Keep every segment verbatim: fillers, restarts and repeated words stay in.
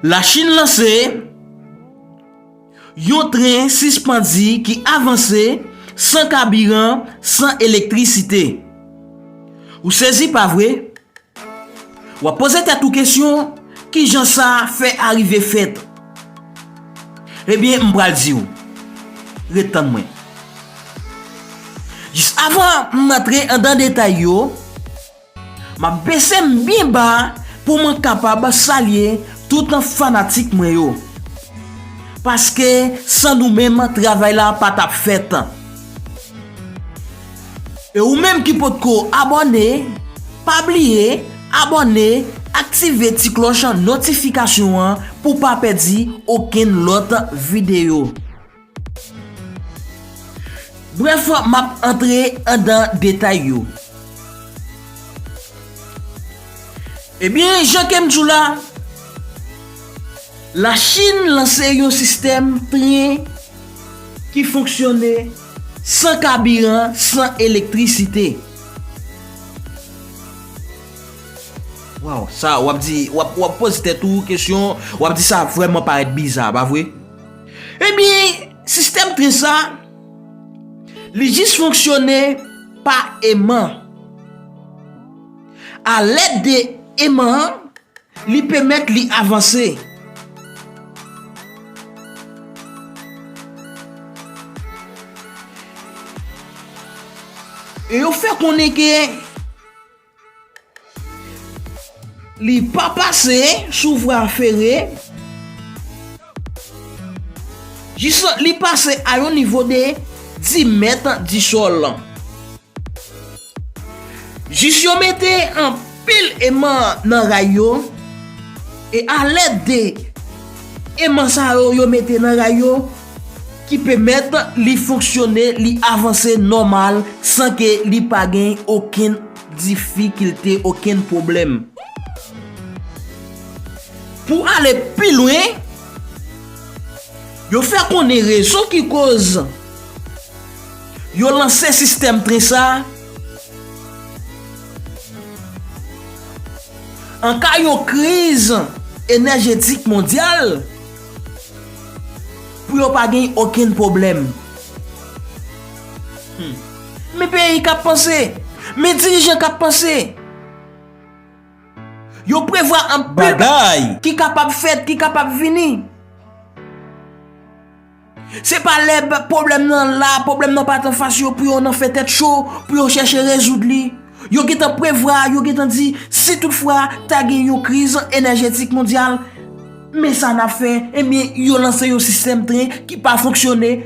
Lachin lanse yon tren sispandi ki avanse san kabiran, san elektrisite. Ou sezi, pa vre? W ap poze tèt ou kesyon, kijan sa fè arive fèt? Ebyen, m pral di w. Ret tann mwen. Jis avan m antre anndan detay yo, m ap bese m byen ba pou mwen kapab salye tout fanatik mwen yo. Paske san nou menm, travay la pa t ap fèt. E ou menm ki potko abòne, pa bliye abòne, aktive ti klòch notifikasyon an pou pa pèdi okenn lòt videyo. Brèf, m ap antre anndan detay yo. Ebyen, jan ke m di w la, Lachin lanse yon sistèm tren ki fonksyone san kabiran, san elektrisite. Waw, sa, w ap di, w ap, w ap poze tèt ou kesyon, w ap di sa vrèman parèt biza, pa vre? Ebyen, sistèm tren sa, li jis fonksyone pa eman. Alèd de eman an, li pèmèt li avanse. E yo fè konnen ke li pa pase sou vwa fere, jis li pase a yon nivo de dis mèt di sòl. Jis yo mete anpil eman nan ray yo, e alèd de eman sa yo yo mete nan ray yo, ki pèmèt li fonksyone, li avanse nòmal, san ke li pa gen okenn difikilte, okenn pwoblèm. Pou ale pi lwen, yo fè konnen rezon ki koz yo lanse sistèm tren sa, an ka yon kriz enèjetik mondyal, pou yo pa gen okenn pwoblèm. Hmm. Men peyi k ap panse, men dirijan k ap panse. Yo prevwa anpil bagay ki kapab fèt, ki kapab vini. Se pa lè pwoblèm nan la, pwoblèm nan pa t anfas yo, pou yo nan fè tèt cho, pou yo chèche rezoud li. Yo gentan prevwa, yo gentan di, si toutfwa ta gen yon kriz enèjetik mondyal, men sa n ap fè, ebyen, yo lanse yon sistèm tren ki pa fonksyone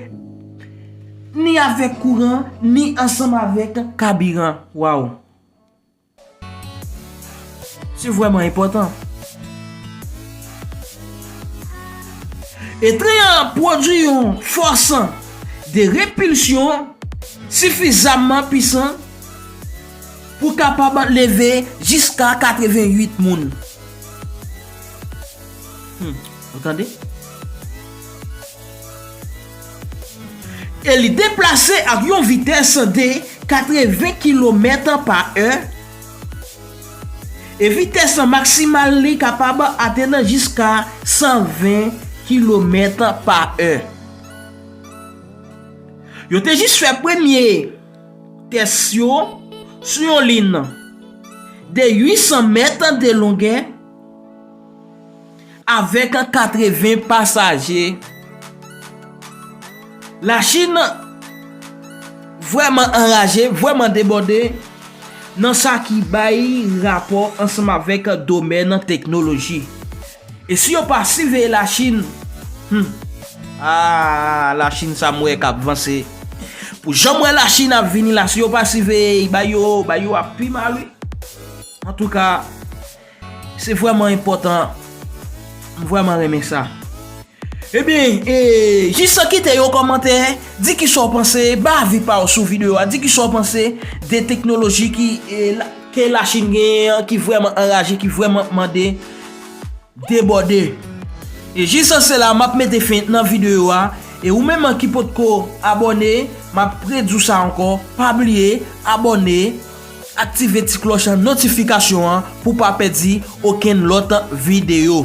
ni avèk kouran, ni ansanm avèk kabiran. Waw! Se vrèman enpòtan. E tren an pwodui yon fòs de repilsyon sifizamman pwisan pou kapab leve jiska katreventuit moun. Hmm, ou tande? E li deplase ak yon vitès de katreven kilomèt pa è. E vitès maksimal li kapab atenn jiska san ven kilomèt pa è. Yo te jis fè premye tès yo sou yon liy de uit san mèt de longè avèk katreven pasaje. Lachin vrèman anraje, vrèman debòde nan sa ki bay rapò ansanm avèk domèn teknoloji. E si yo pa siveye Lachin, hmm, ah, Lachin sa m wè k ap vanse. Pou jan m wè Lachin ap vini la, si yo pa siveye, bay yo, bay yo ap pi mal, wi. Antouka, se vrèman enpòtan. M vrèman renmen sa. Ebyen, e, jis kite yon kòmantè, di kisa w panse, ba avi pa w sou videyo a, di kisa w panse de teknoloji ki, e, la, ke Lachin genyen an, ki vrèman anraje, ki vrèman mande debòde. E jis se la m ap mete fen nan videyo a. E ou menm ki potko abòne, m ap redi w sa ankò, pa bliye abòne, aktive ti klòch notifikasyon an pou pa pèdi okenn lòt videyo.